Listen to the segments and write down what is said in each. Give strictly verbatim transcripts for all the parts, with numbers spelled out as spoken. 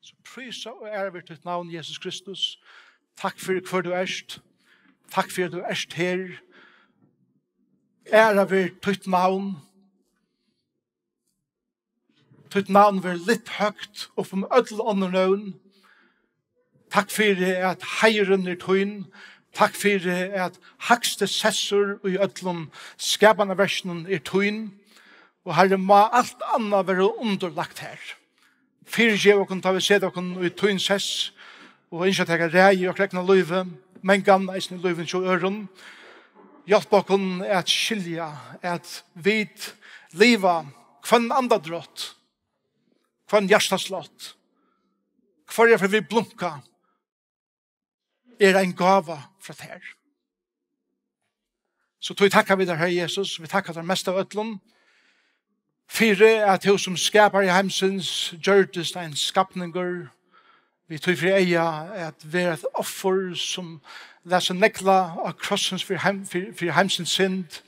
So prísa og æra veri títt navn, Jesus Kristus. Takk fyri hvør tú ert. Takk fyri at tú ert her. Æra veri títt navn. Títt navn veri lyft høgt upp um øll onnur nøvn. Takk fyri at heiðurin er tín. Takk fyri at hægsti sessur í øllum skapanaverkinum er tín. Og Harri, má alt annað vera undirlagt her. Fyrigev okkum, tá vit seta okkum í tín sess, og ynskja teg at ræða í okkara egna lívi, men gagna eisini lívi hjá øðrum. Hjálp okkum at skilja at vit liva, hvønn andadrátt, hvønn hjartaslátt, hvørja ferð vit blunka, er ein gáva frá tær. So tí takka vit tær, Harri Jesus, vit takka tær mest av øllum, fyri at tú sum skapari heimsins gjørdist ein skapningur, við tí fyri eyga at vera eitt offur sum læt seg negla á krossins fyri heim-, fyri, fyri heimsins synd,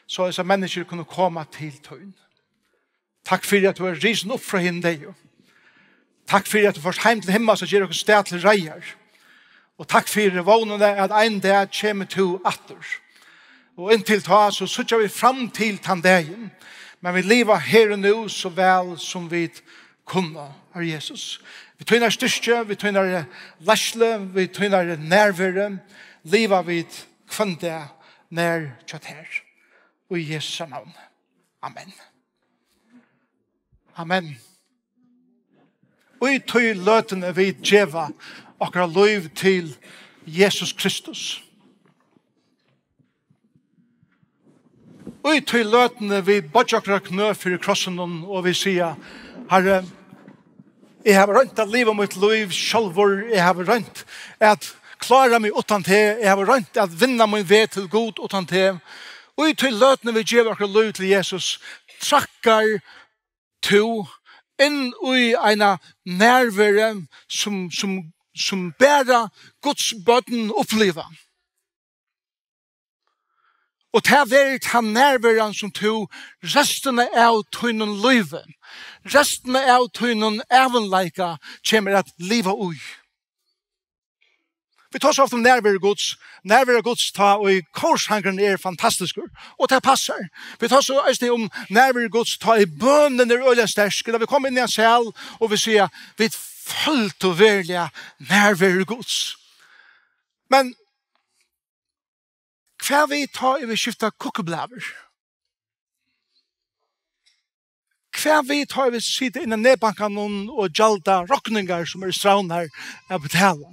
so at menniskjur kunnu koma til tín. Takk fyri at tú ert risin upp frá hinum deyðu. Takk fyri at tú fórst heim til himmals og ger okkum stað til reiðar. Og takk fyri vónina at ein dag kemur tú aftur. Og inntil tá, so síggja vit fram til tann dagin. Men vit liva her og nú so væl sum vit kunnu, Harri Jesus. Við tínari styrki, við tínari leiðslu, við tínari nærveru, liva vit hvønn dag nær hjá tær. Í Jesu navn. Amen. Amen. Í tí løtuni vit geva okkara lív til Jesus Kristus. Í tí løtuni vit boyggja okkara knø fyri krossinum og vit siga, Harri, eg havi roynt at liva mítt lív sjálvur, eg havi roynt at klára meg uttan teg, eg havi roynt at vinna mín veg til Gud uttan teg. Og í tí løtuni vit geva okkara lív til Jesus, traðkar tú inn í eina nærveru, sum, sum, sum bara Guds børn uppliva. Og tað verður tann nærveran, sum tú restina av tínum lívi, restina av tínum ævinleika kemur at liva í. Vit tosa ofta um nærveru Guds. Nærveru Guds, tá ið kórsangurin er fantastiskur. Og tað passar. Vit tosa eisini um nærveru Guds, tá ið bønin er øgiliga sterk. Ella vit koma inn í ein sal, og vit siga, vit føldu veruliga nærveru Guds. Men hvat við, tá ið vit skifta kukkublaður? Hvat við, tá ið vit sita inni á netbankanum og gjalda rokningar, sum eru strævnar at betala?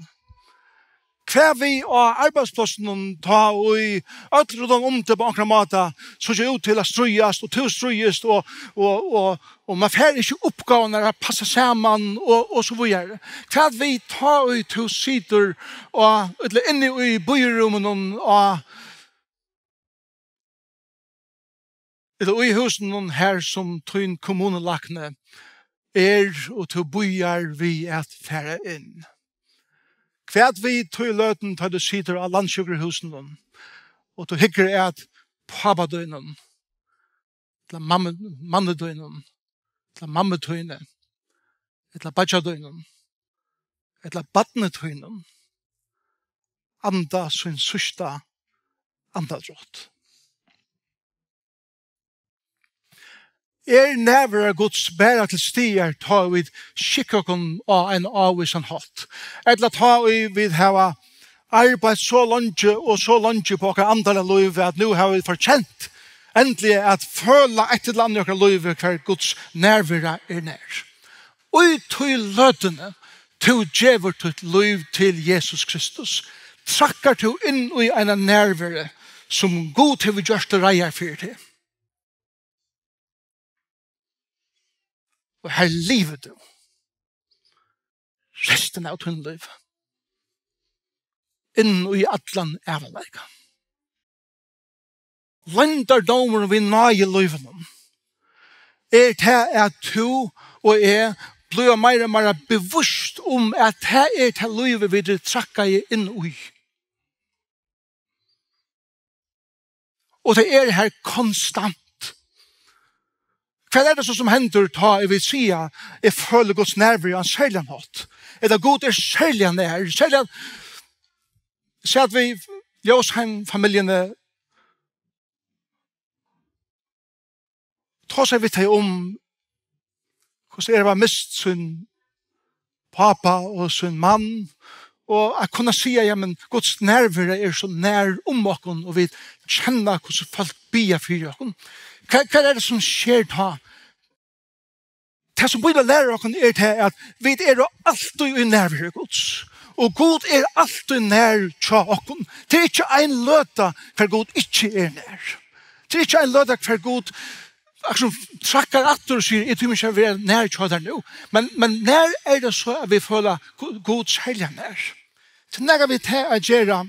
Hvat við á arbeiðsplássinum, tá ið øll rundan um teg á onkran máta síggja út til at stríðast, og tú stríðist, og, og, og, og man fær ikki uppgávurnar at passa saman, og, og so víðari? Hvat við, tá ið tú situr á, ella inni í bíðirúminum á, ella í húsinum, har sum tín kommunulækni er, og tú bíðar við at fara inn? Hvat við tí løtuni, tá tú situr á landssjúkrahúsinum, og tú hyggur at pápa tínum, ella mammu, manni tínum, ella mammu tíni, ella beiggja tínum, ella barni tínum, anda sín síðsta andadrátt? Er nærvera Guds bara til staðar, tá vit skikka okkum á ein ávísan hátt? Ella tá ið vit hava arbeitt so leingi og so leingi upp á okkara andaliga lív, at nú hava vit fortjent endiliga at føla eitt ella annað í okkara lívi, hvar Guds nærvera er nær? Í tí løtuni tú gevur títt lív til Jesus Kristus, traðkar tú inn í eina nærveru, sum Gud hevur gjørt reiðar fyri teg. Og har livir tú restina av tínum lívi, inn í allan ævinleika. Loyndardómurin við náðilívinum er tað, at tú og eg blíva meira og meira bevíst um, at tað er tað lívið, vit eru traðkaði inn í. Og tað er har konstant. Hvat er tað so sum hendir, tá eg vil siga, eg føli Guds nærveru á ein serligan hátt? Ella Gud er serliga nær, serliga. Eg sat við Ljósheim-familjuni, tosaði við tey um, hvussu er at hava mist sín pápa og sín mann, og at kunna siga, ja, men Guds nærvera er so nær um okkum, og vit kenna, hvussu fólk biðja fyri okkum. Hvat, hvat er tað sum sker tá? Tað, sum Bíblian lærir okkum, er tað, at vit eru altíð í nærveru Guds. Og Gud er altíð nær hjá okkum. Tað er ikki ein løta, hvar Gud ikki er nær. Tað er ikki ein løta, hvar Gud akkurát traðkar aftur og sigur, eg tími ikki at vera nær hjá tær nú. Men, men nær er tað so, at vit føla Gu-, Gud serliga nær? Tað er nakað við tað at gera,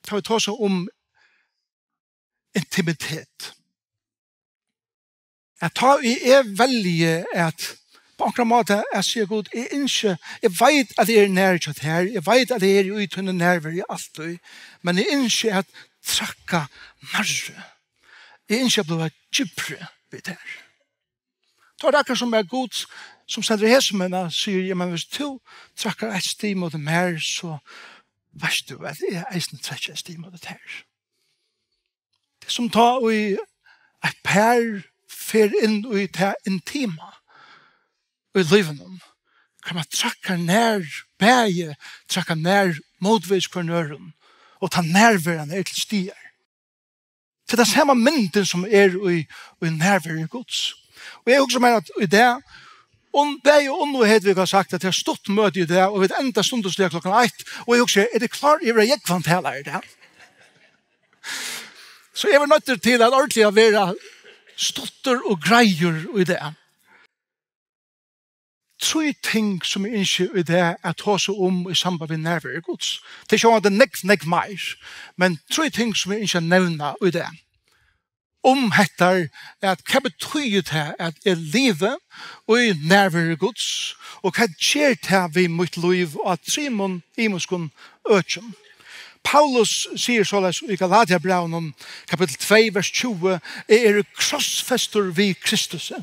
tá vit tosa um intimitet. At tá eg, eg velji at, á onkran máta, at siga, Gud, eg ynski, eg veit, at eg eri nær hjá tær, eg veit, at eg eri í tíni nærveru altíð, men eg ynski at traðka nærri. Eg ynski at blíva djúpri við tær. Tá er tað akkurát sum at Gud, sum stendur í hesum, men sigur, ja, men viss tú traðkar eitt stig móti mær, so veitst tú, at eg eisini trekki eitt stig móti tær. Tað er sum tá ið eitt par fer inn í tað intima í lívinum, hvar man traðkar nær, bæði traðkar nær mótvegis hvørjum øðrum, og tá nærveran er til staðar. Tað er tann sama myndin, sum er í, í nærveru Guds. Og eg hugsi mær, at í dag, og bæði Unn og Hedvig hava sagt, at tað er stutt møti í dag, og vit enda stundisliga klokkan eitt, og eg hugsi, eru tit klár yvir, at Jógvan talar í dag? So eg verði noyddur til at ordiliga vera stuttur og greiður í dag. Trý ting, sum eg ynski í dag at tosa um í samband við nærveru Guds. Tað er sjálvandi nógv, nógv meir, men trý ting, sum eg ynski at nevna í dag. Um hetta, at hvat betýðir tað, at eg livi í nærveru Guds, og hvat ger tað við mítt lív á trimum ymiskum økjum? Paulus sigur soleiðis í Galatiabrævinum, kapittul tvey, vers tjúgu: Eg eri krossfestur við Kristusi.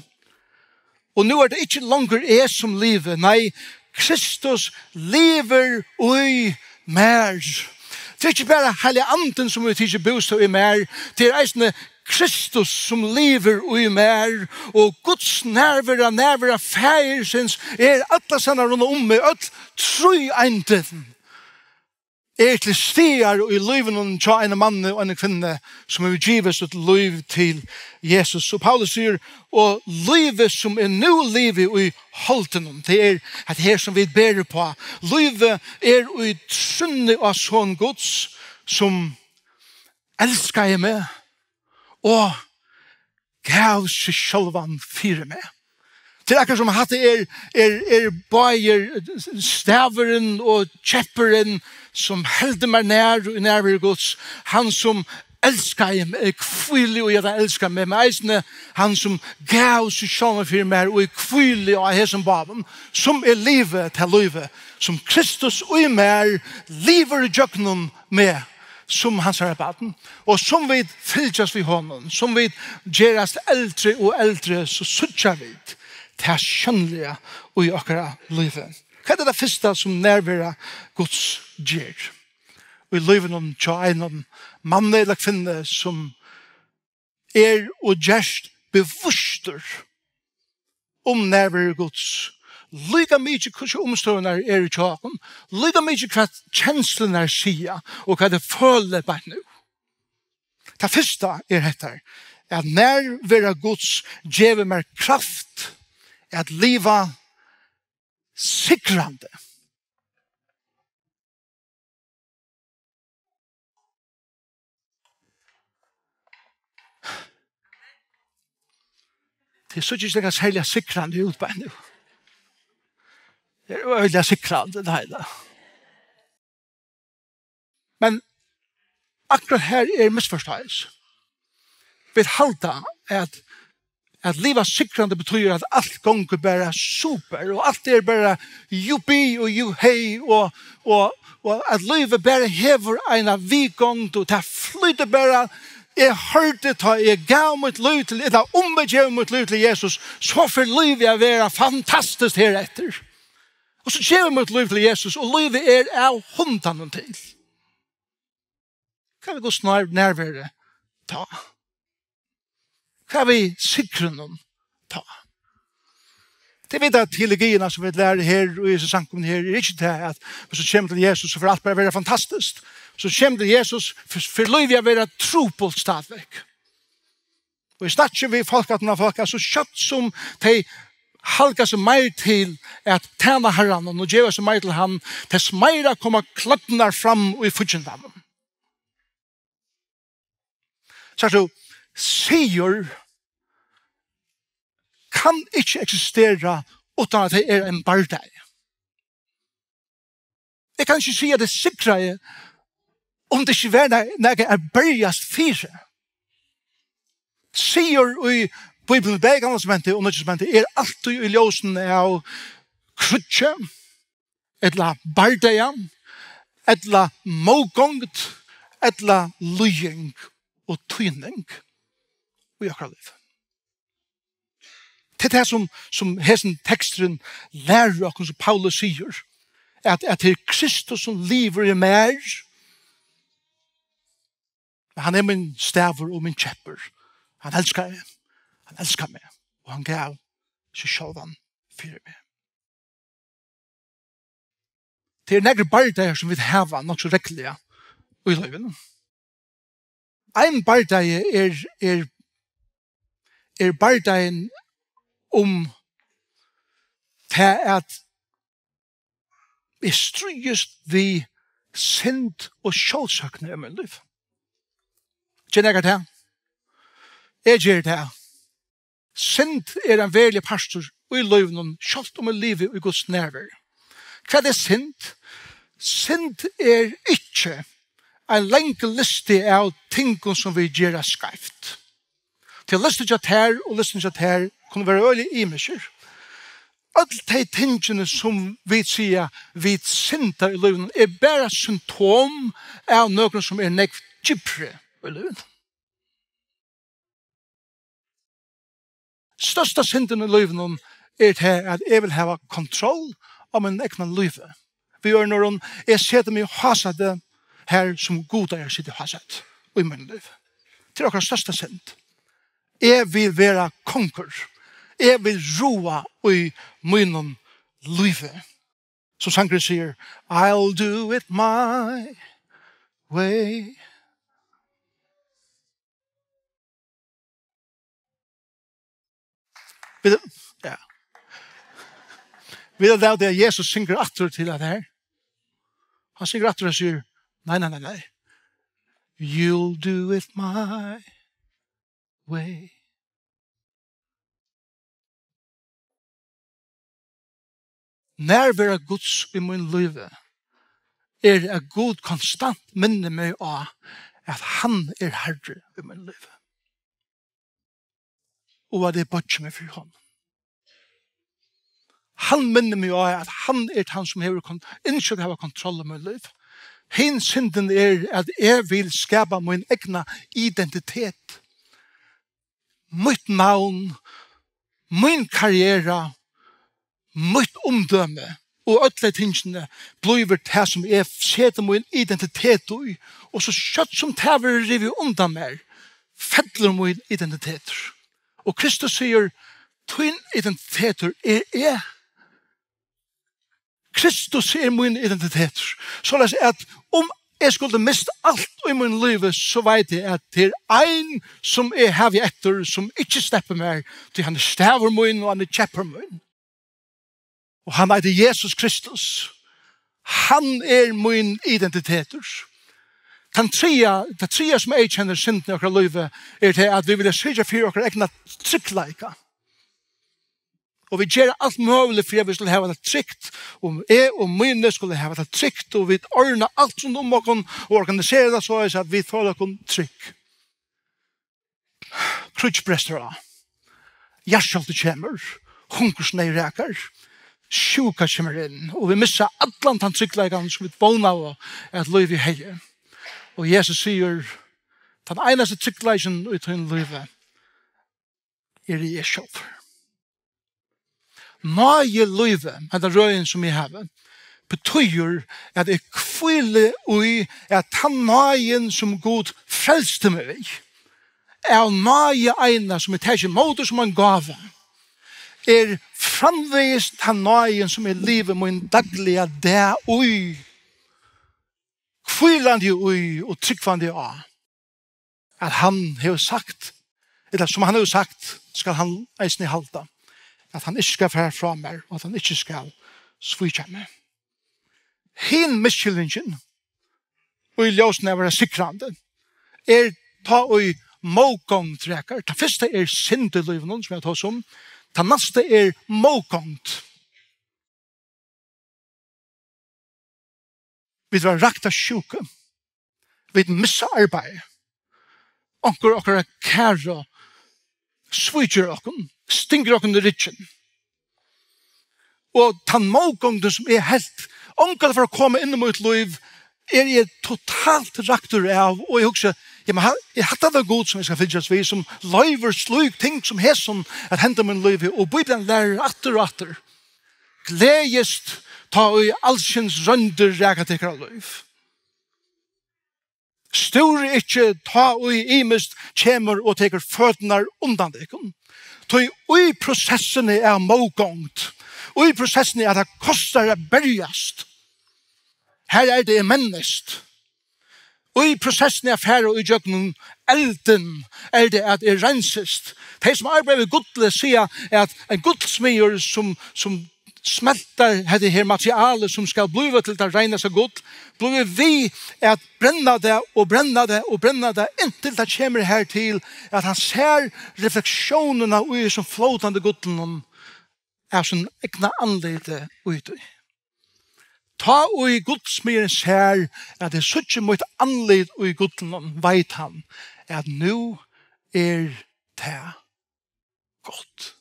Og nú er tað ikki longur eg, sum livi, nei, Kristus livir í mær. Tað er ikki bara Heilagi Andin, sum hevur tikið bústað í mær, tað er eisini Kristus, sum livir í mær, og Guds nærvera, nærvera Faðirsins, er allastaðni rundan um meg, øll tríeindin er til staðar í lívinum hjá einum manni og eini kvinnu, sum hevur givið sítt lív til Jesus. Og Paulus sigur, og lívið, sum eg nú livi í holdinum, tað er at her, sum vit bera uppá, lívið er í trúnni á Son Guds, sum elskaði meg og gav seg sjálvan fyri meg. Tað er akkurát sum at hatta er, er, er báðir stavurin og keppurin, sum heldur mær nær í nærveru Guds. Hann sum elskaði meg, hvíli í at hann elskaði meg, men eisini hann sum gav seg sjálvan fyri mær, og hvíli á hesum báðum, sum eg livi tað lívið, sum Kristus í mær livir ígjøgnum meg, sum hansara barn, og sum vit fylgjast við honum, sum vit gerast eldri og eldri, so síggja vit tað sjónliga í okkara lívi. Hvat er tað fyrsta, sum nærvera Guds ger í lívinum hjá einum manni ella kvinnu, sum er og gerst bevistur um nærveru Guds? Líka mikið hvussu umstøðurnar eru hjá okkum, líka mikið hvat kenslurnar siga og hvat eg føli beint nú. Tað fyrsta er hetta, at nærvera Guds gevur mær kraft at liva sigrandi. Tað sær ikki nakað serliga sigrandi út beint nú. Tað er øgiliga sigrandi, tað er tað. Men akkurát her er misforståelse. Vit halda at, at liva sigrandi betýðir at alt gongur bara super, og alt er bara jubi og juhei, og, og, og at lívið bara hevur eina viðgongd, og tað flýtur bara, eg hoyrdi, tá eg gav mítt lív til, ella um eg gevi mítt lív til Jesus, so fer lívið at vera fantastiskt hereftir. Og so gevi eg mítt lív til Jesus, og lívið er av hundanum til. Hvat við Guds nær-, nærveru tá? Hvat við sigrinum tá? Tað vita teologiina, sum vit læra her í hesi samkomuni her, er ikki tað, at hvis tú kemur til Jesus, so fer alt bara at vera fantastiskt. Hvis tú kemur til Jesus, fer, fer lívið at vera trupult stadigvæk. Og eg snakki við fólk, at når fólk er so skjótt sum tey halga seg meir til at tæna Harran, og nú geva seg meir til hann, tess meira koma kløgnar fram í fíggindanum. Sært tú, sigur kann ikki eksistera uttan at tað er ein bardagi. Eg kann ikki siga, at eg sigraði, um tað ikki var na-, nakað at berjast fyri. Sigur í Bíbliuni, bæði Gamla Testamenti og Nýggja Testamenti, er altíð í ljósinum av kríggi, ella bardaga, ella mótgongd, ella líðing og týning í okkara lívi. Tað er tað, sum, sum hesin teksturin lærir okkum, sum Paulus sigur, at, at tað er Kristus, sum livir í mær, men hann er mín stavur og mín keppur. Hann elskar meg. Hann elskar meg. Og hann gav seg sjálvan fyri meg. Tað eru nakrir bardagar, sum vit hava nokk so regluliga í lívinum. Ein bardagi er, er, er bardagin um tað, at eg stríðist við synd og sjálvsøkni í mínum lívi. Ger nakar tað? Eg geri tað. Synd er ein veruligur partur í lívinum, sjálvt um eg livi í Guds nærveru. Hvat er synd? Synd er ikki ein langur listi av tingum, sum vit gera skeivt. Tí listin hjá tær og listin hjá tær kunnu vera øgiliga ymiskir. Øll tey tingini, sum vit siga, vit synda í lívinum, er bara symptom av nøkrum, sum er nógv djúpri í lívinum. Størsta syndin í lívinum er tað, at eg vil hava kontroll á mínum egna lívi. Við øðrum orðum, eg seti meg í hásæti har, sum Gud eigur at sita í hásæti í mínum lívi. Tað er okkara størsta synd. Eg vil vera kongur. Eg vil ráða í mínum lívi. Sum sangurin sigur, "I'll do it my way." Vit, ja. Vit hava tað, at Jesus syngur aftur til tað her. Hann syngur aftur og sigur, "Nei, nei, nei, nei. You'll do it my way." Nærvera Guds í mín lívi er, at Gud konstant minnir meg á, at hann er Harri í mín lívi. Og at eg boygi meg fyri honum. Hann minnir meg á, at hann er tann, sum hevur kon-, ynskir at hava kontroll um mítt lív. Hin syndin er, at eg vil skapa mín egna identitet. Mítt navn, mín karriera, mítt umdømi og øll tey tingini blívur tað, sum eg seti mín identitet í. Og so skjótt sum tað verður rivið undan mær, fellur mín identitetur. Og Kristus sigur, "Tín identitetur er eg." Kristus er mín identitetur. Soleiðis at um eg skuldi mist alt í mínum lívi, so veit eg, at tað er ein, sum eg havi eftir, sum ikki sleppur mær, tí hann er stavur mín og hann er keppur mín. Og hann eitur Jesus Kristus. Hann er mín identitetur. Tann triðja, tað triðja, sum eyðkennir syndina í okkara lívi, er tað, at vit vilja syrgja fyri okkara egna tryggleika. Og vit gera alt møguligt fyri, at vit skulu hava tað trygt, og eg og míni skulu hava tað trygt, og vit ordna alt rundt um okkum og organisera tað soleiðis, at vit føla okkum trygg. Kríggj brestur á. Jarðskjálvti kemur, hungursneyð rakar, sjúka kemur inn, og vit missa allan tann tryggleikan, sum vit vónaðu, at lívið hevði. Og Jesus sigur, Tann einasti tryggleikin í tínum lívi eri eg sjálvur. Náðilívið, henda røðin sum eg havi, betýður, at eg hvíli í, at tann náðin sum Gud frelsti meg við, av náði eina sum eg taki ímóti sum ein gáva, er framvegis tann náðin sum eg livi mín dagliga dag í, hvílandi í og trúgvandi á, at hann hevur sagt, ella sum hann hevur sagt, skal hann eisini halda, at hann ikki skal fara frá mær, og at hann ikki skal svíkja meg. Hin misskiljingin, í ljósinum av at vera sigrandi, er tá ið mótgongd rakar. Tað fyrsta er synd í lívinum, sum eg tosi um. Tað næsta er mótgongd. Vit verða rakt av sjúku. Vit missa arbeiði. Onkur okkara kæru svíkir okkum, stingur okkum í ryggin. Og tann mótgongdin sum eg helt ongantíð fór at koma inn í mítt lív, eri eg totalt raktur av, og eg hugsi, ja, men ha-, er hatta tað Gud sum eg skal fylgjast við, sum loyvir slík ting sum hesum at henda í mínum lívi? Og Bíblian lærir aftur og aftur: Gleðist, tá ið alskyns royndir raka tykkara lív. Stúrið ikki, tá ið ymiskt kemur og tekur føturnar undan tykkum. Tí í prosessini av mótgongd, í prosessini at tað kostar at berjast, har er tað eg mennist. Í prosessini at fara ígjøgnum eldin er tað at eg reinsist. Tey sum arbeiða við gulli siga at ein gullsmiður sum, sum smeltar hetta her materialið sum skal blíva til tað reinasta gull, blívur við at brenna tað og brenna tað og brenna tað, inntil tað kemur har til, at hann sær refleksjónina í hesum flótandi gullinum av sínum egna andliti í tí. Tá ið gullsmiðurin sær, at eg síggi mítt andlit í gullinum, veit hann, at nú er tað gott.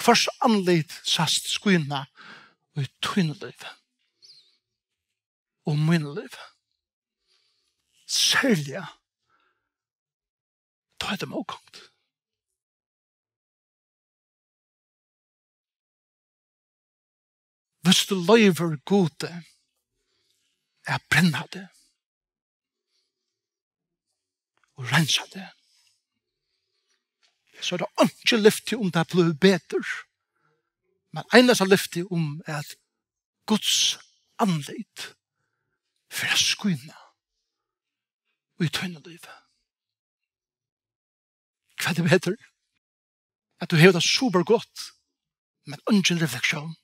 Hvørs andlit sæst skína í tínum lívi og mínum lívi? Serliga tá er tað mótgongd. Viss tú loyvir Gudi at brenna teg og reinsa teg, so er tað einki lyfti um tað blívur betur, men einasta lyfti um at Guds andlit fer at skína í tínum lívi. Hvat er betur? At tú hevur tað super gott, men eingin refleksjón.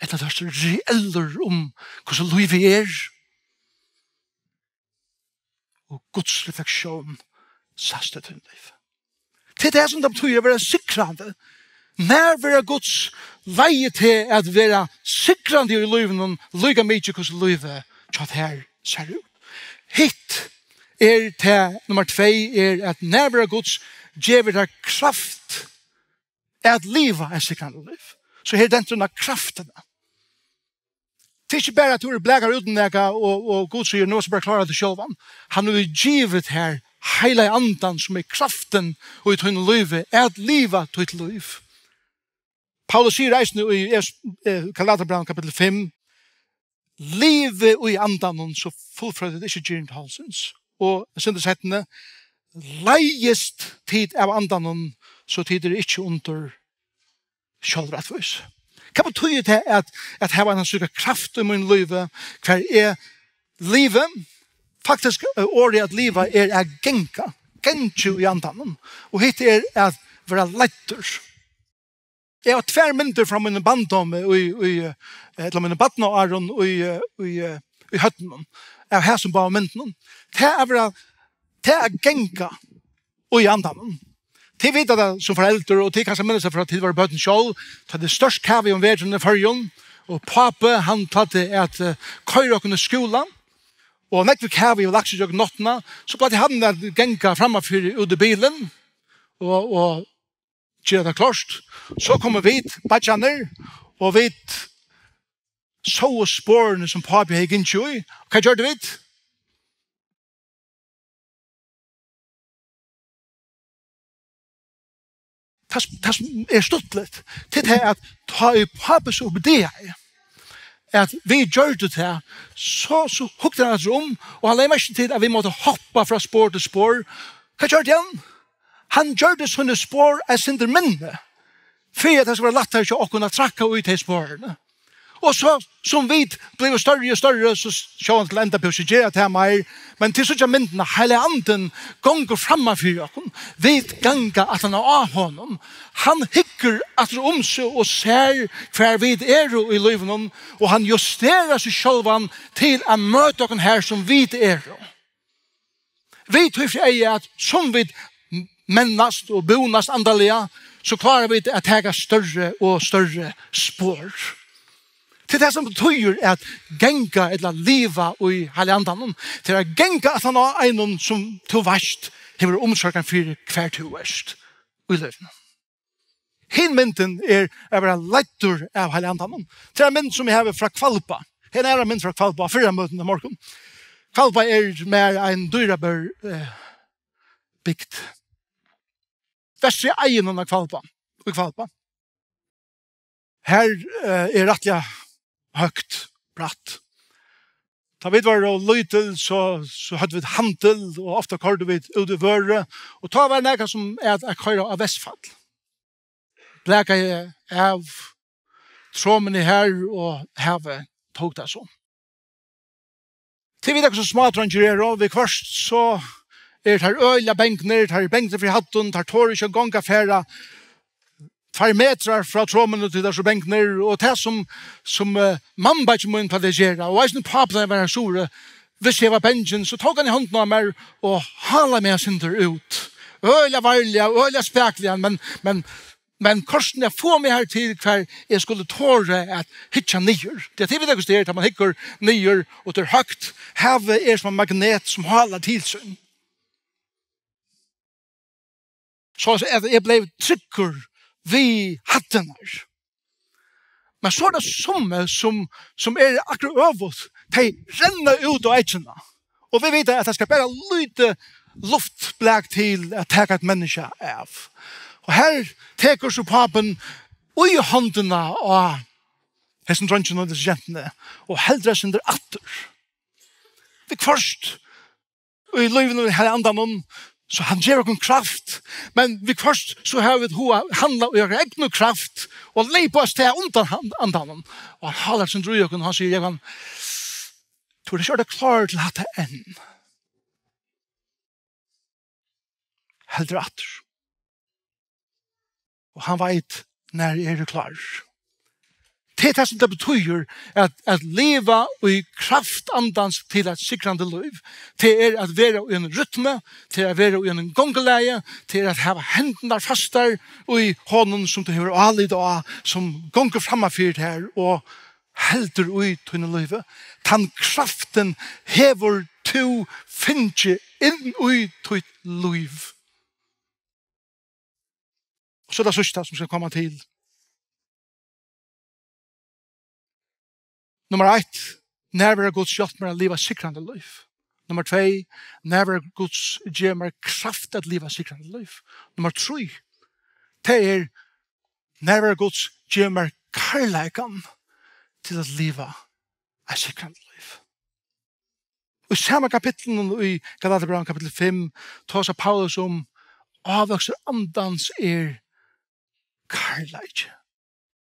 Ella tú ert reellur um hvussu lívið er. Og Guds refleksjón sæst í tínum lívi. Til tað sum tað betýr at vera sigrandi. Nærvera Guds leiðir teg at vera sigrandi í lívinum, líka mikið hvussu lívið hjá tær sær út. Hitt er tað, nummar tvey er, at nærvera Guds gevur tær kraft at liva eitt sigrandi lív. So her er dentur av kraftina. Tað er ikki bara at tú ert blakaður út um nakað, og, og Gud sigur, "Nú er bara klára teg sjálvan." Hann hevur givið tær Heilaga Andan, sum er kraftin í tínum lívi, at liva títt lív. Paulus sigur eisini í Efes-, eh, Galatarbrævinum kapittul fimm, "Livið í Andanum, so fullføra tit ikki girnd holdsins." Og eitt sindur seinni, "Leiðist tit av Andanum, so tit eru ikki undir sjálvrættvísi." Hvat betýðir tað at, at hava eina slíka kraft í mínum lívi, hvar eg livi? Faktiskt, eh, orðið at liva er at ganga. Gangi í Andanum. Og hitt er at vera leiddur. Eg havi tvær myndir frá mínum barndómi í, í, eh, ella mínum barnaárum í, eh, í, eh, í høvdinum av hasum báðum myndunum. Tað at vera, tað at ganga í Andanum. Tit vita tað sum foreldur, og tit kanska minnast tað frá tit vóru børn sjálv, tá tað er størst kavi um veturin í Føroyum, og pápi, hann plagdi at, eh, koyra okkum í skúla, og nógv kavi var lagt í gjøgnum náttina, so plagdi hann at ganga frammanfyri út í bilin, og, og gera tað klárt. So komu vit, beiggjarnir, og vit sóu sporini, sum pápi hevði gingið í. Hvat gjørdu vit? Tað, sum- tað sum er stuttligt, til tað, at tá ið pápi so uppdagaði, at vit gjørdu tað, so, so hugdi hann aftur um, og hann legði merki til, at vit máttu hoppa frá spor til spor. Hvat gjørdi hann? Hann gjørdi síni spor eitt sindur minni, fyri at tað skal vera lættari hjá okkum at traðka í tey sporini. Og so, sum vit bliva størri og størri, so sjálvandi til enda pússi gera tað meir, men tit síggja myndina, Heilagi Andin gongur framman fyri okkum. Vit ganga aftan á honum. Hann hyggur aftur um seg og sær, hvar vit eru í lívinum, og hann justerar seg sjálvan til at møta okkum har, sum vit eru. Vit tí fyri eyga, at sum vit mennast og búnast andaliga, so klára vit at taka størri og størri spor. Til tað sum betýðir at ganga ella liva í Heilaga Andanum, til at ganga aftan á einum, sum tú veitst hevur umsorgan fyri, hvar tú ert í lívinum. Hin myndin er at vera leiddur av Heilaga Andanum. Tað er ein mynd, sum eg havi frá Hvalba. Her er ein mynd frá Hvalba, fyrra møtinum í morgun. Hvalba er mær ein dýrabær, eh, bygd. Vesturi á eiðinum á Hvalba, í Hvalba. Her, eh, er rættiliga høgt, bratt. Tá vit vóru lítil, so, so høvdu vit handil, og ofta koyrdu vit út í vørðu, og tá var nakað sum at, at koyra á Vestfall. Blakaði av tromuni har, og havið tók tað so. Tit vita, hvussu smádreingir eru, og viðhvørt so eru teir øgiliga bangnir, teir eru bangnir fyri hæddum, teir tora ikki eingong at fara tveir metrar frá tromuni, tí teir eru so bangnir, og tað sum, sum, eh, mammubeiggi mín plagdi at gera, og eisini pápi, tá eg var har suðuri, viss eg var bangin, so tók hann í hondina á mær og hálaði meg eitt sindur út. Øgiliga varliga, øgiliga spakuliga, men, men, men kortini at fáa meg har til, hvar eg skuldi tora at hyggja niður. Tí at tit vita, hvussu tað er, tá man hyggur niður, og tað er høgt, havið er sum ein magnet, sum hálar til sín. So at eg bleiv tryggur við hæddirnar. Men so er tað summi, sum, sum er akkurát øvugt. Tey renna út á eggina. Og vit vita, at tað skal bara lítið luftblak til at taka eitt menniskja av. Og her tekur so pápin í hondina á hesum dreinginum og hesi gentuni og heldur eitt sindur aftur. Viðhvørt í lívinum í Heilaga Andanum, so hann gevur okkum kraft, men viðhvørt so hava vit hug at handla í okkara egnu kraft og leypa av stað undan han-, Andanum. Og hann hálar eitt sindur í okkum, og hann sigur: "Jógvan, tú ert ikki orðin klárur til hatta enn." Heldur aftur. Og hann veit, nær eg eri klárur. Tað er tað, sum tað betýðir at, at liva í kraft Andans til eitt sigrandi lív. Tað er at vera í einum rytmu, tað er at vera í einum gongulagi, tað er at hava hendurnar fastar í honum, sum tú hevur álit á, sum gongur framman fyri tær og heldur í tínum lívi. Tann kraftin hevur tú fingið inn í títt lív. Og so er tað síðsta, sum skal koma til. Nummar eitt, nærvera Guds, hjálp mær at liva sigrandi lív. Nummar tvey, nærvera Guds, gev mær kraft at liva sigrandi lív. Nummar trý, tað er, nærvera Guds, gev mær kærleikan til at liva eitt sigrandi lív. Í sama kapitlinum, í Galatiabrævinum kapittul fimm, tosar Paulus um, ávøkstur Andans er kærleiki.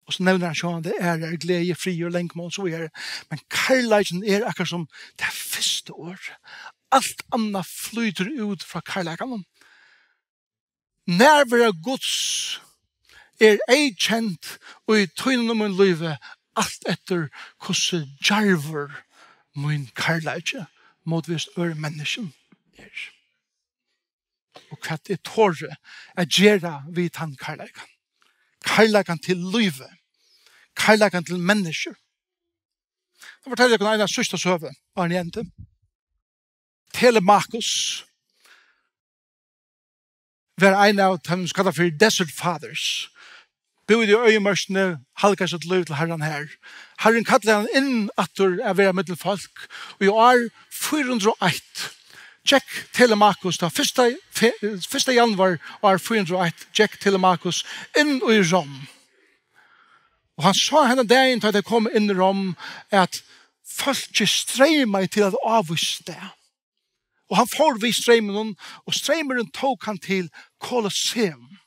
Og so nevnir hann sjálvandi æru, gleði, frið og langmóð og so víðari. Men kærleikin er akkurát sum tað fyrsta orðið. Alt annað flýtur út frá kærleikanum. Nærvera Guds er eyðkend í tínum og mínum lívi, alt eftir hvussu djarvur mín kærleiki mótvegis øðrum menniskjum er. Og hvat eg tori at gera við tann kærleikan. Kærleikan til lívið. Kærleikan til menniskjur. Eg fortelji tykkum eina síðsta søgu, áðrenn eg endi. Telemakus var ein av teimum, sum kalla fyri Desert Fathers. búði í oyðimørkini, halgaði sítt lív til Harran har. Harrin kallaði hann inn aftur at vera millum fólk, og í ár fýra hundrað og eitt gekk Telemakus, tá fyrsta fe-, fyrsta januar ár fýra hundrað og eitt gekk Telemakus inn í Rom. Og hann sá hendan dagin, tá tey komu inn í Rom, at fólkið streymaði til eitt ávíst stað. Og hann fór við streyminum, og streymurin tók hann til Colosseum.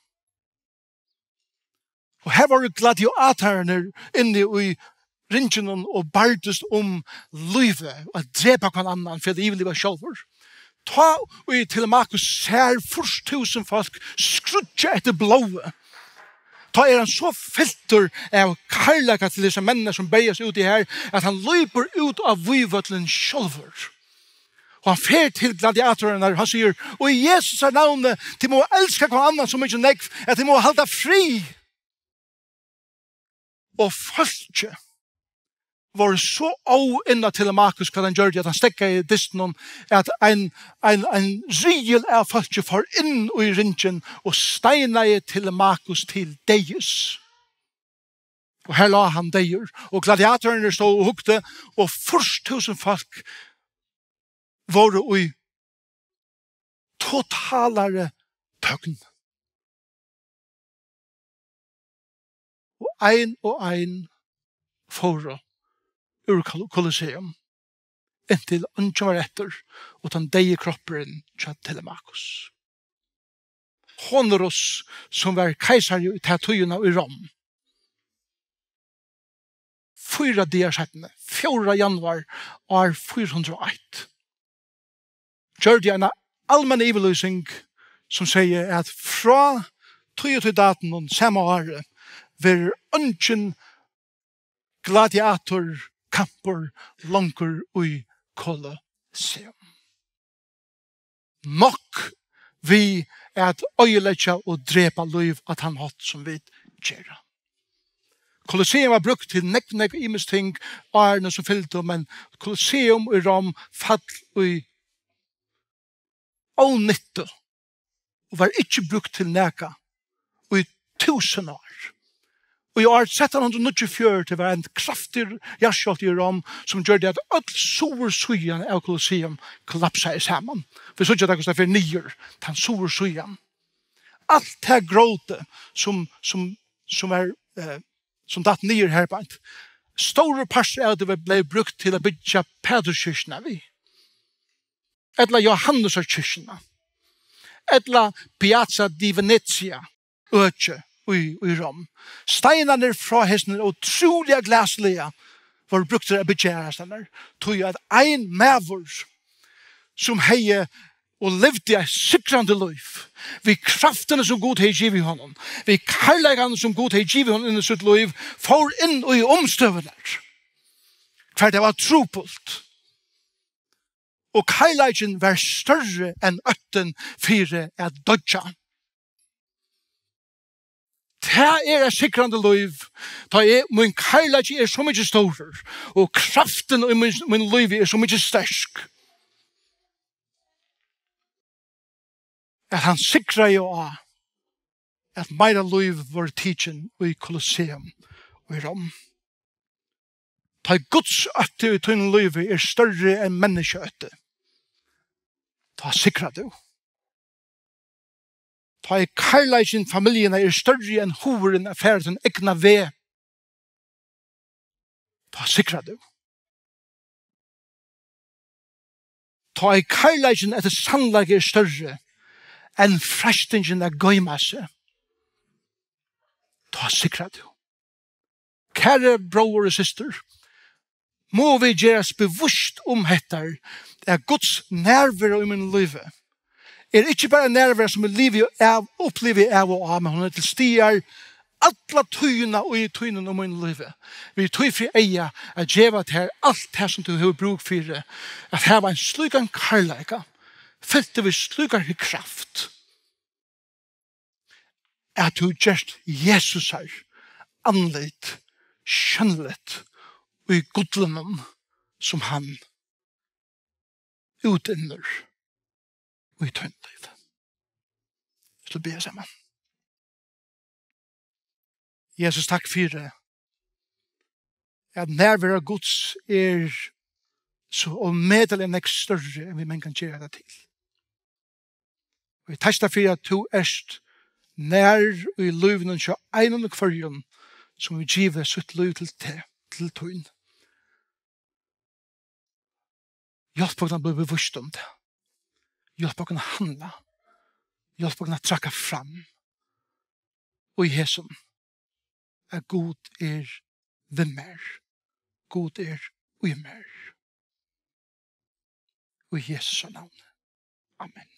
Og her vóru gladiatorarnir inni í ringinum og bardust um lívið, at drepa hvønn annan fyri at yvirliva sjálvur. Tá ið Telemakus sær fýrs túsund fólk skríggja eftir blóði, tá er hann so fyltur av kærleika til hesar menninar sum berjast úti her, at hann leypur út á vígvøllin sjálvur. Og hann fer til gladiatorarnar, hann sigur: "Og í Jesu navni, tit mugu elska hvønn annan so mikið nógv, at tit mugu halda frið." Og fólkið vóru so óð inn á Telemakus, hvat hann gjørdi, at hann steðgaði dystinum, at ein, ein, ein riðil av fólki fór inn í ringin og steinaði Telemakus til deyðis. Og her lá hann deyður, og gladiatorarnir stóðu og hugdu, og fýrs túsund fólk vóru í totalari tøgn. Og ein og ein fóru úr Kol-, Colosseum, inntil eingin var eftir, uttan deyði kroppurin hjá Telemakus. Honorus, sum var keisari í ta tíðina í Rom, fýra dagar seinni, fjórða januar ár fýra hundrað og eitt, gjørdi eina almenna yvirlýsing, sum segði, at frá tí og tí datumum sama ári verður eingin gladiatorkampur longur í Colosseum. Nokk við at oyðileggja og drepa lív á tann hátt, sum vit gera. Colosseum var brúkt til nógv, nógv ymisk ting árini sum fylgdu, men Colosseum í Rom fall í ónyttu og var ikki brúkt til nakað í túsund ár. Og í ár trettan hundrað og níggjuogfjøruti var ein kraftigur jarðskjálvti í Rom, sum gjørdi, at øll suðursíðan av Colosseum kollapsaði saman. Vit síggja tað, hvussu tað fer niður, tann suðursíðan. Alt tað grótið, sum, sum, sum var, eh, sum datt niður her beint, stórur partur av tí bleiv brúkt til at byggja Peturskirkjuna við, ella Jóhannesarkirkjuna, ella Piazza di Venezia, økið í, í Rom. Steinarnir frá hesum ótrúliga glasliga vóru brúktir at byggja aðrar staðnar, tí at ein maður, sum hevði og livdi eitt sigrandi lív, við kraftini, sum Gud hevði givið honum, við kærleikanum, sum Gud hevði givið honum inn í sítt lív, fór inn í umstøðurnar, hvar tað var trupult. Og kærleikin var størri enn óttin fyri at doyggja. Tað er eitt sigrandi lív, tá eg, mín kærleiki er so mikið stórur, og kraftin í mín, mín lívi er so mikið sterk, at hann sigraði á, at meira lív vóru tikin í Colosseum í Rom. Tá ið Guds ótti í tínum lívi er størri enn menniskjaótti, tá sigrar tú. Tá ið kærleikin familjuna er størri enn hugurin at fara tín egna veg, tá sigrar tú. Tá ið kærleikin eftir sannleika er størri enn freistingin at goyma seg, tá sigrar tú. Kæri bróðir og systir, mugu vit gerast bevíst um hetta, at Guds nærvera í mínum lívi er ikki bara ein nærvera, sum eg livi av, upplivi av og á, men hon er til staðar alla tíðina í tínum og mínum lívi. Við tí fyri eyga at geva tær alt tað, sum tú hevur brúk fyri, at hava ein slíkan kærleika, fyltur við slíkari kraft, at tú gerst Jesusar andlit sjónligt í gullinum, sum hann útinnir í tínum lívi. Vit skulu biðja saman. Jesus, takk fyri, at nærvera Guds er so ómetaliga nógv størri, enn vit menn kunnu gera tað til. Og eg takki tær fyri, at tú ert nær í lívinum hjá einum og hvørjum, sum hevur givið sítt lív til teg, til tín. Hjálp okkum at blíva bevisst um tað. Hjálp okkum at handla. Hjálp okkum at traðka fram í hesum, at Gud er við mær. Gud er í mær. Í Jesu navni. Amen.